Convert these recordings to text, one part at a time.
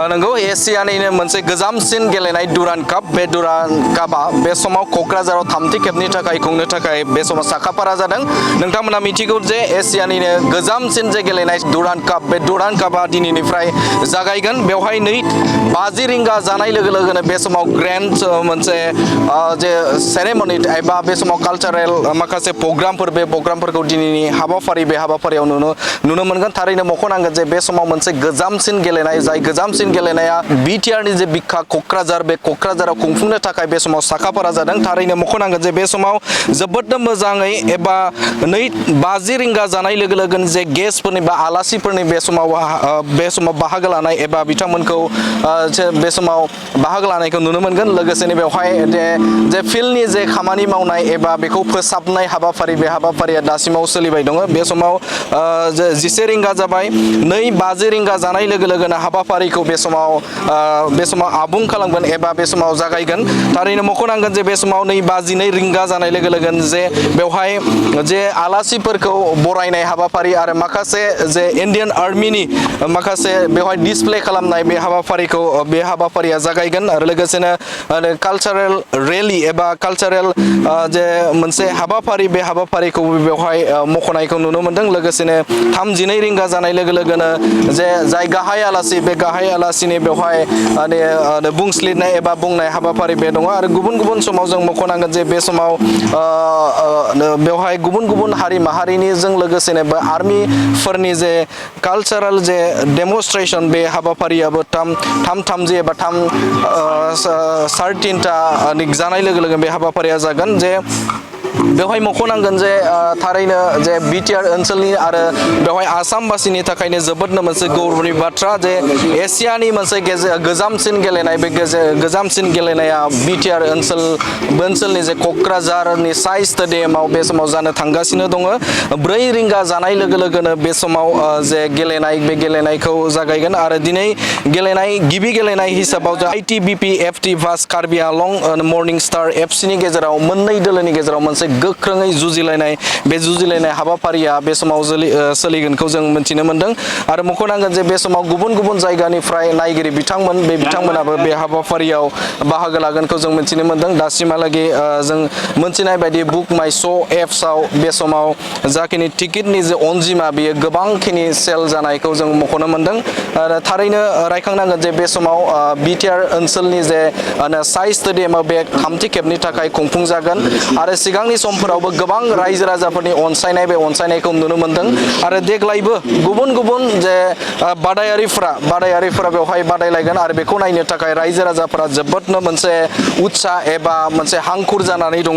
नंगौ एशियानिनो मोनसे गोजामसिन गेलेनाय दुरान्ड काप बे दुरान्ड कापआ बे समाव क'क्राझाराव थामथि खेबनि थाखाय खुंनो थाखाय बे समाव साखाफारा जादों। नोंथांमोना मिथिगौ जे एशियानिनो गोजामसिन जे गेलेनाय दुरान्ड काप बे दुरान्ड कापआ दिनैनिफ्राय जागायगोन। बेवहाय 50 रिंगा जानाय लोगो लोगोनो बे समाव ग्रेन्ड मोनसे जे सेरेमनि एबा बे समाव कालचारेल माखासे प्रग्रामफोर बे प्रग्रामफोरखौ दिनैनि हाबाफारि बे हाबाफारियाव नुनो मोनगोन। थारैनो मख'नांगोन जे बे समाव मोनसे गोजामसिन गेलेनाय जाय गोजामसिन गेलेनाया बिटिआरनि जे बिखा क'क्राझार बे क'क्राझाराव खुंफुंनो थाखाय बे समाव साखाफारा जादों। थारैनो मख'नांगोन जे बे समाव जोबोद मोजाङै एबा 50 रिंगा जानाय लोगो लोगोनो जे गेस्टफोरनि बा आलासिफोरनि बे समाव बाहागो लानाय एबा बिथांमोनखौ बे समाव बाहागो लानायखौ नुनो मोनगोन। लोगोसेनो बेवहाय जे फिल्डनि जे खामानि मावनाय एबा बेखौ फोसाबनाय हाबाफारि बे हाबाफारिया दासिमाव सोलिबाय दङ। बे समाव 11 रिंगा जाबाय 50 रिंगा जानाय लोगो लोगोनो हाबाफारिखौ बे समाव आबुं खालामगोन एबा बे समाव जागायगोन। थारैनो मख'नांगोन जे बे समाव 22 रिंगा जानाय लोगो लोगोनो जे बेवहाय जे आलासिफोरखौ बरायनाय हाबाफारि आरो माखासे जे इन्डियान आर्मिनि माखासे बेवहाय डिसप्ले खालामनाय बे हाबाफारिया जागायगोन। आरो लोगोसेनो कालचारेल रेलि एबा कालचारेल जे मोनसे हाबाफारि बे हाबाफारिखौबो बेवहाय मख'नायखौ नुनो मोनदों। लोगोसेनो 32 रिंगा जानाय लोगो लोगोनो जे जाय गाहाय आलासि बे गाहाय आलासिनि बेवहाय बुंस्लिदनाय एबा बुंनाय हाबाफारि बे दङ। आरो गुबुन गुबुन समाव जों मख'नांगोन जे बे समाव बेवहाय गुबुन गुबुन हारि माहारिनिजों लोगोसेनो आर्मिफोरनि जे कालचारेल जे डेमनस्ट्रेसन बे हाबाफारियाबो 3:30 एबा 3:30 जानाय लोगो लोगो बे हाबाफारिया जागोन। जे बेवहाय मख'नांगोन जे थारैनो जे बिटिआर ओनसोलनि आरो बेवहाय आसामबासिनि थाखायनो जोबोदनो मोनसे गौरबनि बाथ्रा जे एसियानि मोनसे गोजामसिन गेलेनाय बे गोजामसिन गेलेनाया बिटिआर ओनसोलनि जे क'क्राझारनि SAI स्टेडियामाव बे समाव जानो थांगासिनो दङ। 4 रिंगा जानाय लोगो लोगोनो बे समाव जे गेलेनाय बे गेलेनायखौ जागायगोन। आरो दिनै गिबि गेलेनाय हिसाबाव ITBP FT भास कार्बि आलं मर्निं स्टार FC नि गेजेराव मोननै दोलोनि गेजेराव मोनसे गोख्रोङै जुजिलायनाय बे जुजिलायनाय हाबाफारिया बे समाव सोलिगोनखौ जों मिथिनो मोनदों। आरो मख'नांगोन जे बे समाव गुबुन गुबुन जायगानिफ्राय नायगिरि बिथांमोनाबो बे हाबाफारियाव बाहागो लागोनखौ जों मिथिनो मोनदों। दासिमहालागै जों मोनथिनाय बायदि बुक माइ श' एप्सआव बे समाव जाखिनि टिकेटनि जे अनजिमा बेयो गोबांखिनि सेल जानायखौ जों मख'नो मोनदों। आरो थारैनो रायखांनांगोन जे बे समाव बिटिआर ओनसोलनि जे SAI स्टेडियामाव बे थामथि खेबनि थाखाय खुंफुंजागोन। आरो सिगांनि समफोरावबो गोबां रायजो राजाफोरनि अनसायनाय बे अनसायनायखौ नुनो मोनदों। आरो देग्लायबो गुबुन गुबुन जे बादायारिफोरा बेवहाय बादायलायगोन। आरो बेखौ नायनो थाखाय रायजो राजाफोरा जोबोदनो मोनसे उत्साह एबा मोनसे हांखुर जानानै दङ।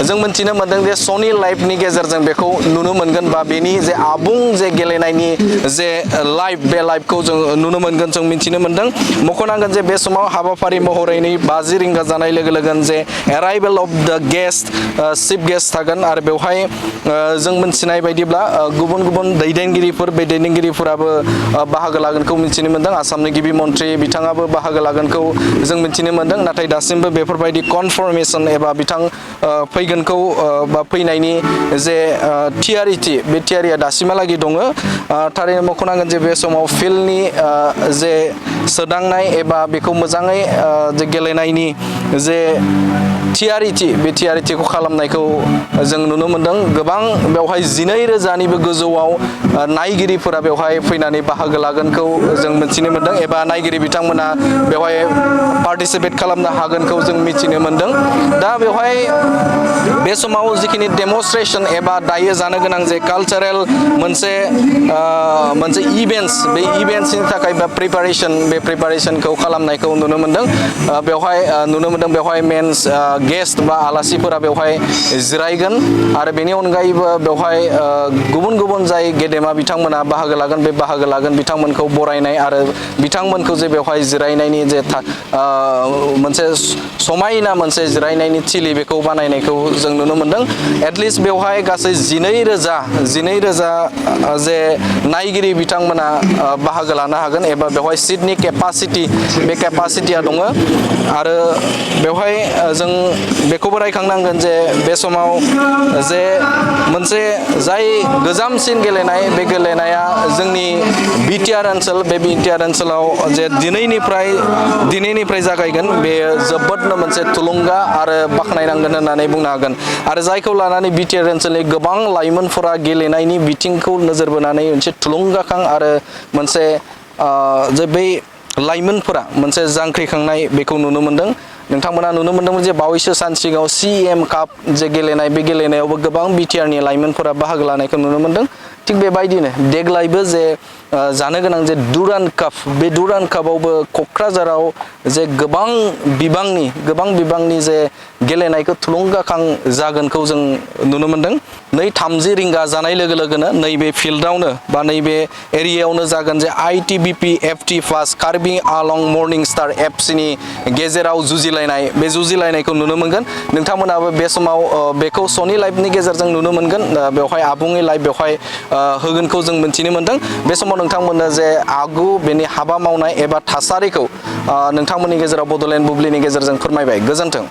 जों मिथिनो मोनदों जे सनि लाइभनि गेजेरजों बेखौ नुनो मोनगोन बा बेनि जे आबुं जे गेलेनायनि जे लाइभ बे लाइभखौ जों नुनो मोनगोन जों मिथिनो मोनदों। मख'नांगोन जे बे समाव हाबाफारि महरै 50 रिंगा जानाय लोगो लोगोनो जे एराइभेल अफ द गेस्ट चिफ गेस्ट थागोन। आरो बेवहाय जों मिथिनाय बायदिब्ला गुबुन गुबुन दैदेनगिरिफोर बे दैदेनगिरिफोराबो बाहागो लागोनखौ मिथिनो मोनदों। आसामनि गिबि मन्थ्रि बिथाङाबो बाहागो लागोनखौ जों मिथिनो मोनदों। नाथाय दासिमबो बेफोरबायदि कनफार्मेसन एबा फैगोनखौ बा फैनायनि जे बे थियारिया दासिमहालागै दङ। थारैनो मख'नांगोन जे बे समाव फिल्डनि जे सोदांनाय एबा बेखौ मोजाङै जे गेलेनायनि जे बे थियारिथिखौ खालामनायखौ जों नुनो मोनदों। गोबां बेवहाय 19,000निबो गोजौआव नायगिरिफोरा बेवहाय फैनानै बाहागो लागोनखौ जों मिथिनो मोनदों एबा नायगिरि बिथांमोना बेवहाय पार्टिसिपेट खालामनो हागोनखौ जों मिथिनो मोनदों। दा बेवहाय बे समाव जिखिनि डेमनस्ट्रेसन एबा दायो जानो गोनां जे कालचारेल मोनसे इभेन्ट्स बे इभेन्ट्सनि थाखाय बा बे प्रिपारेसनखौ खालामनायखौ नुनो मोनदों। बेवहाय मेन्स गेस्ट बा आलासिफोरा बेवहाय जिरायगोन। आरो बेनि अनगायैबो बेवहाय गुबुन गुबुन जाय गेदेमा बिथांमोना बाहागो लागोन बिथांमोनखौ बरायनाय आरो बिथांमोनखौ जे बेवहाय जिरायनायनि जे मोनसे समायना मोनसे जिरायनायनि थिलि बेखौ बानायनायखौ जों नुनो मोनदों। एटलिस्ट बेवहाय गासै 19,000 जे नायगिरि बिथांमोना बाहागो लानो हागोन एबा बेवहाय सिटनि केपासिटिया दङ। आरो बेवहाय जों बेखौबो रायखांनांगोन जे बे समाव जे मोनसे जाय गोजामसिन गेलेनाय बे गेलेनाया जोंनि बिटिआर ओनसोल बे बिटिआर ओनसोलाव जे दिनैनिफ्राय जागायगोन बेयो जोबोदनो मोनसे थुलुंगा आरो बाख्नायनांगोन होननानै बुंनो हागोन आरो जायखौ लानानै बिटिआर ओनसोलनि गोबां लाइमोनफोरा गेलेनायनि बिथिंखौ नोजोर बोनानै मोनसे थुलुंगाखां आरो मोनसे जे बै लाइमोनफोरा मोनसे जांख्रिखांनाय बेखौ नुनो मोनदों नोंथांमोना नुनो मोनदोंमोन जे बावैसो सान सिगाङाव CM काप जे गेलेनाय बे गेलेनायावबो गोबां बिटिआरनि लाइमोनफोरा बाहागो लानायखौ नुनो मोनदों थिग बेबायदिनो देग्लायबो जे जानो गोनां जे दुरान्ड काप बे दुरान्ड कापआवबो क'क्राझाराव जे गोबां बिबांनि जे गेलेनायखौ थुलुंगाखां जागोनखौ जों नुनो मोनदों 2:30 रिंगा जानाय लोगो लोगोनो नैबे फिल्डआवनो बा नैबे एरियायावनो जागोन जे ITBP FT फार्स्ट कार्बि आलं मर्निं स्टार FCनि गेजेराव जुजिलायनाय बे जुजिलायनायखौ नुनो मोनगोन नोंथांमोनाबो बे समाव बेखौ सनि लाइभनि गेजेरजों नुनो मोनगोन बेवहाय आबुङै लाइभ बेवहाय होगोनखौ जों मिथिनो मोनदों बे समाव नोंथांमोननो जे बेनि हाबा मावनाय एबा थासारिखौ नोंथांमोननि गेजेराव बड'लेण्ड बुब्लिनि गेजेरजों फोरमायबाय गोजोन्थों।